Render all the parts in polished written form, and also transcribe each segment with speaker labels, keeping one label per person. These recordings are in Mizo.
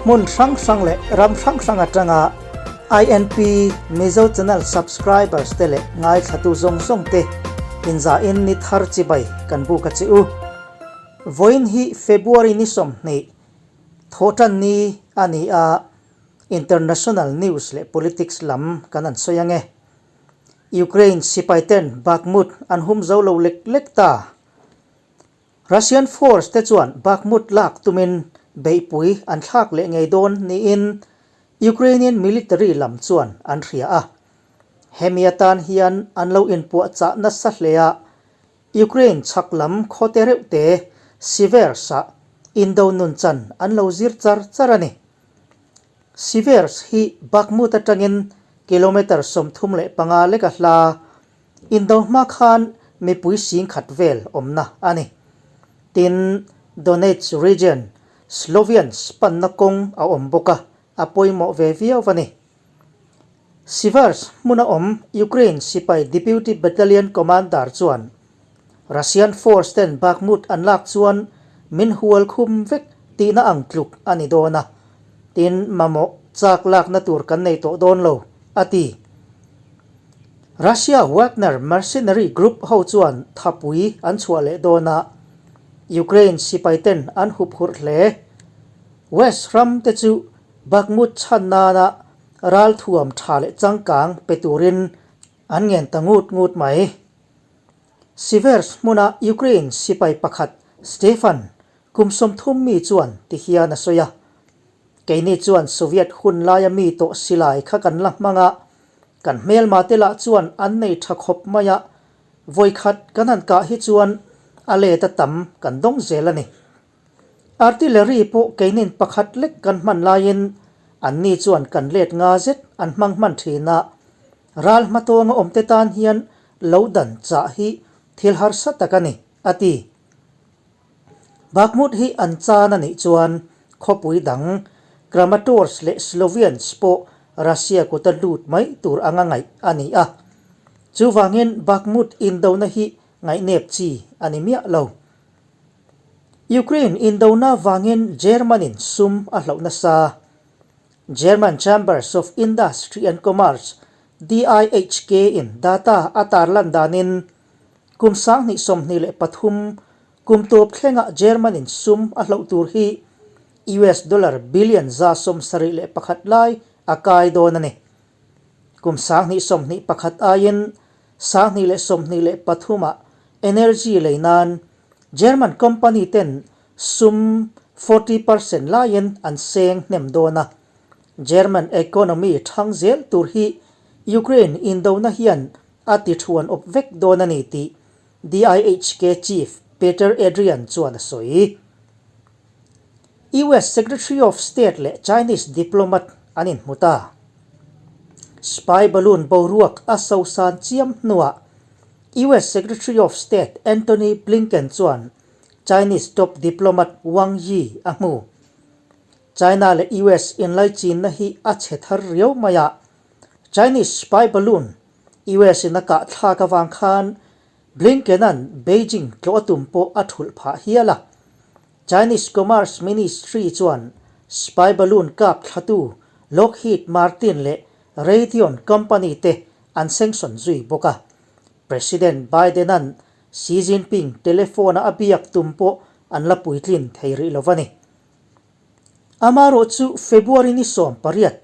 Speaker 1: Hmun hrang hrang leh ram hrang hrang atanga INP Mizo Channel subscribers te leh ngaithlatu zawng zawng te inzahin ni thar chibai kan buk a che u. Vawiin hi February ni 20, Thawhtan ni a ni a, International news leh politics lam kan han sawi ang e. Ukraine sipai ten Bakhmut an hum zo lo lek lek ta. Russian force te chuan Bakhmut lak tumin beihpui an thlak leh ngei dawn niin Ukrainian military lam chuan an hria a. Hemi atan hian an lo inpuahchah nasa hle a, Ukraine chhak lam khawte reuh te Siversk-ah indo nun chan an lo zir char char a ni. Siversk hi Bakhmut atangin kilometre 35 leka hla indo hma khan mipui singkhat vel awmna a ni. Tin, Donetsk region, Sloviansk panna kawng a awm bawk a, a pawimawh ve viau a ni. Siversk hmuna awm Ukraine sipai Deputy Battalion Commander chuan Russian force ten Bakhmut an lak chuan min hual khum vek tihna ang tluk a ni dawn a, tin mamawh chak lakna tur kan nei tawh dawn lo, a ti. Russia Wagner mercenary group ho chuan thapui an chhuah leh dawn a, Ukraine sipai ten an hup hurh hle. West ram te chu Bakhmut chhan nana ralthuam tha leh changkang pe turin an ngen ta ngut ngut mai. Siversk hmuna Ukraine sipai pakhat Stefan kum 30 mi chuan ti hian a sawi a, Keini chuan Soviet hun laia mi tawh silai kha kan la hmang a, kan hmelma te lah chuan an nei tha khawp mai a, vawikhat kan han kah hi chuan a let a tam kan dawng zel a ni. Artillery pawh keinin pakhat lek kan hman laiin anni chuan kan let nga zet an hmang hman thin a, ral hmatawnga awmte tan hian lo dan chah hi thil harsa tak a ni, a ti. Bakhmut hi an chan a nih chuan khawpui dang Kramatorsk leh Sloviansk pawh Russia kuta lut mai tur anga ngaih a ni a. Chuvangin Bakhmut indona hi ngaihnep chi a ni miah lo. Ukraine indona vangin German-in sum a hloh nasa. German Chambers of Industry and Commerce, DIHK, in data a tarlan danin kum 2023 kum tawp thlengah German-in sum a hloh tur hi US dollar billion 171 lai a kai dawn a ni. Kum 2021 aiin 2023 ah energy lei nan German company ten sum 40% laiin an seng hnem dawn a, German economy thang zel tur hi Ukraine indona hian a ti thuan awp vek dawn a ni tih DIHK chief Peter Adrian chuan a sawi. US Secretary of State leh Chinese diplomat an inhmu ta. Spy balloon boruak a sosan chiam hnuah US Secretary of State Antony Blinken chuan Chinese top diplomat Wang Yi a hmu. China leh US inlaichinna hi a chhe thar riau mai a, Chinese spy balloon US in a kah thlak avang khan Blinken-a'n Beijing tlawh a tum pawh a thulh phah hial a. Chinese Commerce Ministry chuan spy balloon kap thlatu Lockheed Martin leh Raytheon company te an sanction zui bawk a. President Biden-a'n Xi Jinping telephone-a a biak tum pawh an la puitlin thei rih lo a ni. Amaherawhchu February ni 18,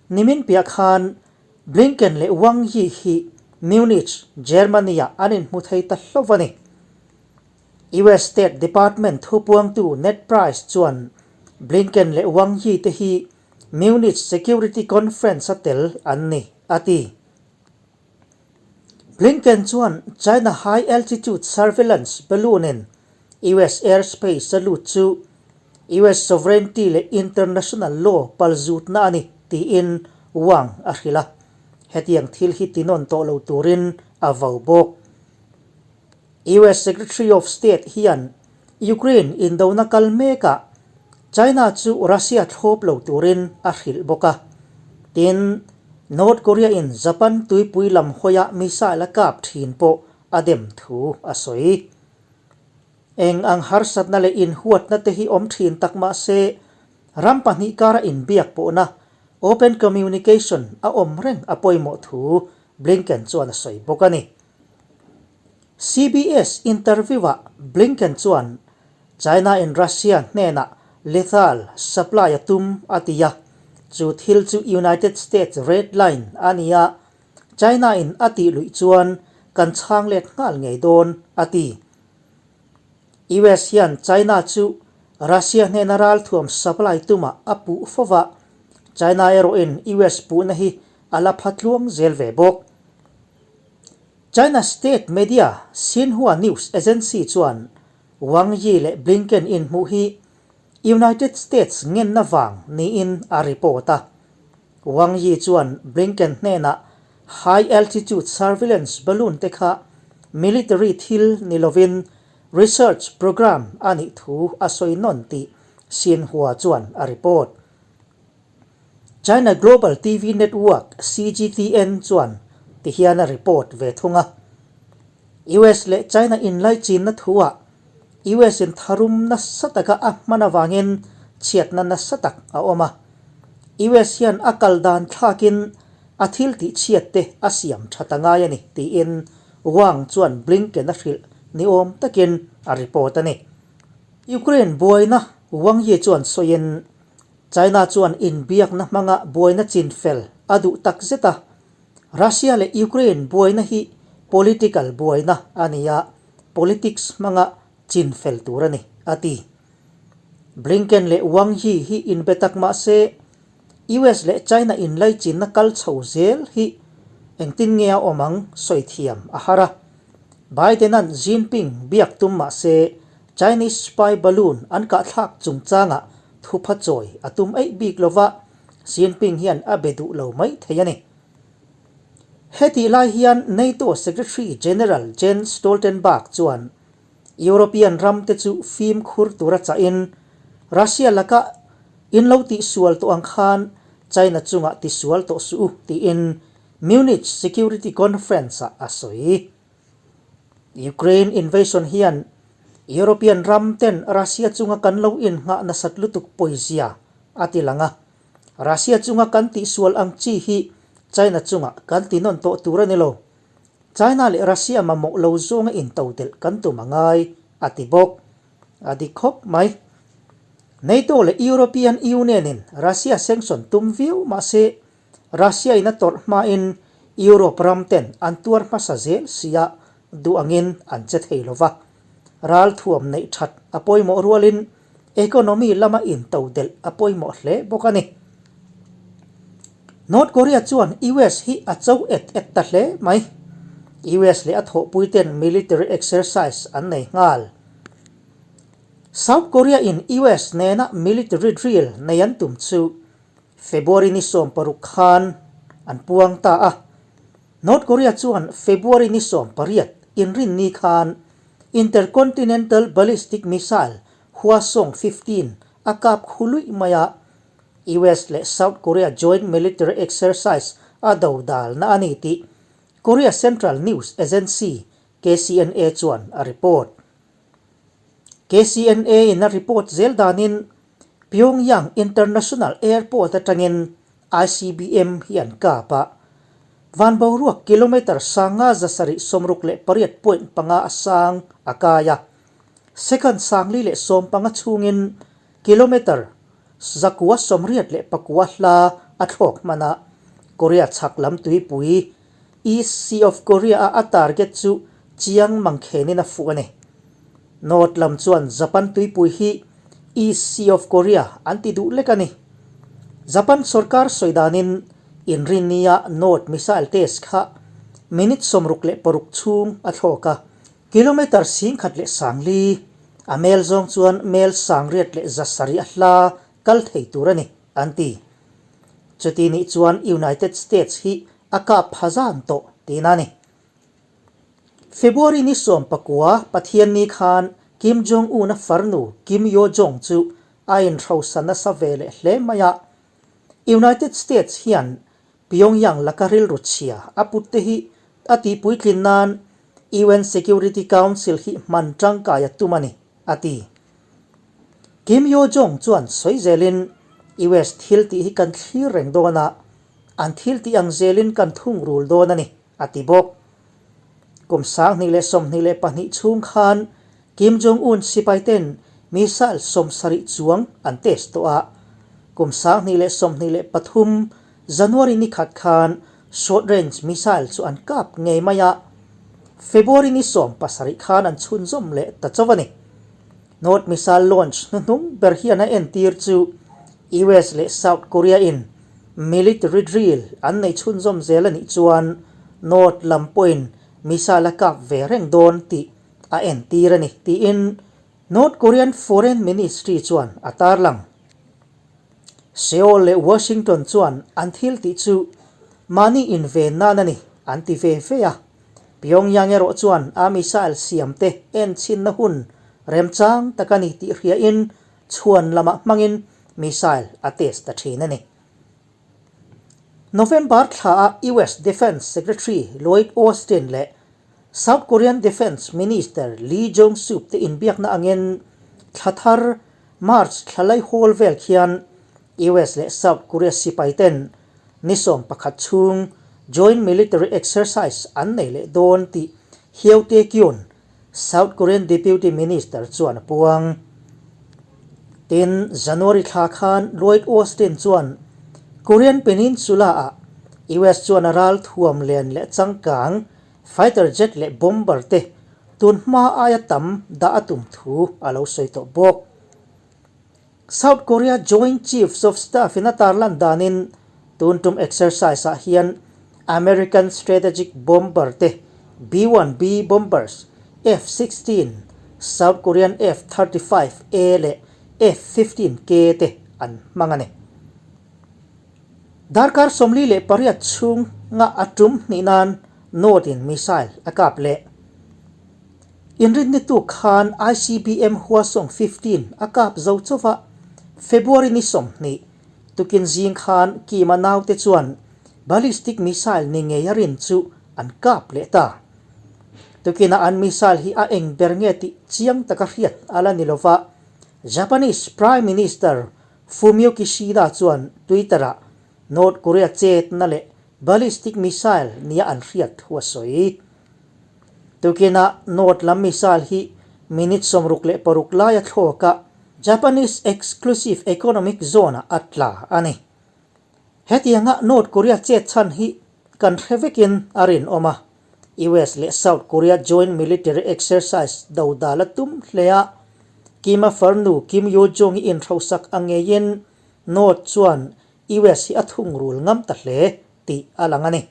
Speaker 1: nimin piah khan Blinken leh Wang Yi hi Munich, Germany-ah an inhmu thei ta hlauh a ni. US State Department thupuangtu Ned Price chuan Blinken leh Wang Yi te hi Munich Security Conference a tel an ni, a ti. Blinken chuan China High Altitude Surveillance Balloon-in US airspace a lut chu US sovereignty leh international law palzutna a ni tiin Wang a hrilh a, hetiang thil hi tinawn tawh lo turin a vau bawk. US Secretary of State hian Ukraine indona kal mekah China chu Russia thlawp lo turin a hrilh bawk a. Tin, North Korea in Japan tuipui lam hawiah missile a kap thin pawh a dem thu a sawi. Eng ang harsatna leh inhuatna te hi awm thin tak mah se, Ram pahnihkara inbiak pawhna, open communication, a awm reng a pawimawh thu Blinken chuan a sawi bawk a ni. CBS interview-ah Blinken chuan China-in Russia hnenah lethal supply a tum a ti a, chu thil chu United States red line a ni a, China-in a tih luih chuan kan chhang let nghal ngei dawn a ti. US hian China chu Russia hnena ralthuam supply tumah a puh fo va, China erawhin US puhna hi a la pha tluang zel ve bawk. China state media Xinhua News Agency chuan Wang Yi leh Blinken inhmuh hi United States ngenna vang niin a report a. Wang Yi chuan Blinken hnenah high altitude surveillance balloon te kha military thil ni lovin research program a nih thu a sawi nawn tih Xinhua chuan a report. China Global TV Network, CGTN, chuan tihian a report ve thung a. US leh China inlaichinna thuah US in tharum nasa taka a hman avangin chhiatna nasa tak a awm a. US hian a kal dan thlakin a thil tih chhiat te a siam tha ta ngai a ni tiin Wang chuan Blinken a hrilh ni awm takin a report a ni. Ukraine buaina Wang Yi chuan sawiin China chuan inbiakna hmanga buaina chinfel a duh tak zet a, Russia leh Ukraine buaina hi political buaina a ni a, politics hmanga chinfel tur a ni, a ti. Blinken leh Wang Yi hi inbe tak mah se, US leh China inlaichinna kal chho zel hi engtin nge a awm ang sawi thiam a har a. Biden-a'n Jinping biak tum mah se, Chinese spy balloon an kahthlak chungchangah thupha chawi a tum eih bik lova, Jinping hian a be duh lo mai thei a ni. Hetih lai hian NATO Secretary General Jens Stoltenberg chuan European ramte chu fimkhur tura chahin Russia laka in lo tihsual tawh ang khan China chungah tisual tawh suh u tiin Munich Security Conference-ah a sawi. Ukraine invasion hian European ram ten Russia chunga kan lo innghah nasat lutuk pawizia a ti lang a. Russia chunga kan tihsual ang chi hi China chungah kan ti nawn tawh tur a ni lo. China leh Russia mamawh lo zawnga intodelh kan tum a ngai, a ti bawk. A dik khawp mai. NATO leh European Union in Russia sanction tum viau mahse Russia in a tawrh hmain Europe ram ten an tuar hmasa zel sia duh angin an che thei lo va. Ralthuam neih that a pawimawh rualin economy lama intodelh a pawimawh hle bawk a ni. North Korea chuan US hi a cho et et ta hle mai. US leh a thawhpui ten military exercise an nei nghal. South Korea in US nena military drill nei an tum chu February ni 16 khan an puang ta a. North Korea chuan February ni 18 inrinni khan Intercontinental Ballistic Missile Hwasong 15 a kap khu luih mai a, US leh South Korea joint military exercise a do dalna a ni tih Korea Central News Agency, KCNA, chuan a report. KCNA in a report zel danin Pyongyang International Airport atangin ICBM hi an kap a, van boruak kilometre 5768.5 a sang a kai a, second 415 chhungin kilometre 989 hla a thlawk hman a, Korea chhak lam tuipui East Sea of Korea-a a target chu chiang mangkhenin a fuh a ni. North lam chuan Japan tuipui hi East Sea of Korea an ti duh lek a ni. Japan sorkar sawi danin inrinnia North missile test kha minute 66 chhung a thlawk a. Kilometre 10,040, a mel zawng chuan mel 807 a hla kal thei tur a ni, an ti. Chuti nih chuan United States hi a kap pha zan tawh tihna a ni. February ni 19 Pathianni khan Kim Jong Un-a farnu Kim Yo Jong chu a inhrosa nasa ve leh hle mai a. United States hian Pyongyang laka rilru chhia a put te hi a tihpuitlin nan UN Security Council hi hman tangkai a tum a ni, a ti. Kim Yo Jong chuan sawi zelin US thil tih hi kan thlir reng dawn a, an thil tih ang zelin kan thungrul dawn a ni, a ti bawk. Kum 2022 chhung khan Kim Jong-un sipaiten missile 70 chuang an test tawh a, kum 2023 January ni khat khan short range missile chu an kap ngei mai a, February ni 17 khan an chhunzawm leh ta chauh a ni. North missile launch hnuhnung ber hian a entir chu US leh South Korea in military drill an nei chhunzawm zel a nih chuan North lam pawhin missile a kap ve reng dawn tih a entir a ni, tiin North Korean Foreign Ministry chuan a tarlang. Seoul leh Washington chuan an thil tih chu mahni inven nan a ni an ti ve ve a. Pyongyang erawh chuan a missile siamte enchhinna hun remchang tak a ni tih hriain chhuan lamah hmangin missile a test ta thin a ni. November thlaah US Defence Secretary Lloyd Austin leh South Korean Defence Minister Lee Jong-sup te inbiakna angin thla thar March thla laihawl vel khian US leh South Korea sipai ten ni 11 chhung Joint Military Exercise an nei leh dawn tih Heo Tae-kyun, South Korean Deputy Minister chuan a puang. Tin, January thla khan Lloyd Austin chuan Korean Peninsula-ah US chuan a ral thuam len leh changkang fighter jet leh bomber te tun hma aia tam dah a tum thu a lo sawi tawh bawk. South Korea Joint Chiefs of Staff in a tarlan danin tun tum exercise ah hian American strategic bomber te B-1B bombers, F-16, South Korean F-35A leh F-15K te an hmang a ni. Darkar 48 chhunga a tum hnih nan North in missile a kap leh. Inrinni tuk khan ICBM Hwasong 15 a kap zo chauh a, February ni 20 tukin zing khan Kim-a naute chuan ballistic missile ni ngei a rin chu an kap leh ta. Tukina an missile hi a eng ber nge tih chiang taka hriat a la ni lova, Japanese Prime Minister Fumio Kishida chuan Twitter-ah North Korea chetna leh ballistic missile nia an hriat thu a sawi. Tukinah North lam missile hi minute 66 laia thlawka Japanese Exclusive Economic Zone-ah a tla a ni. Hetianga North Korea chet chhan hi kan hre vekin a rinawm a, US leh South Korea joint military exercise do dal a tum hle a, Kim-a farnu Kim Yo Jong-i inhrosak a ngeiin North chuan US hi a thungrul ngam ta hle tih a lang a ni.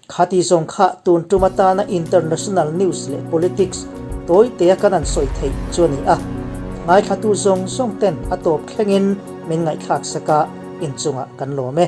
Speaker 1: Khati zawng kha tun tum atana international news leh politics tawitea kan an sawi theih chu a ni a, ngaithlatu zawng zawng ten a tawp thlengin min ngaihthlak sak a, inchungah kan lawm e.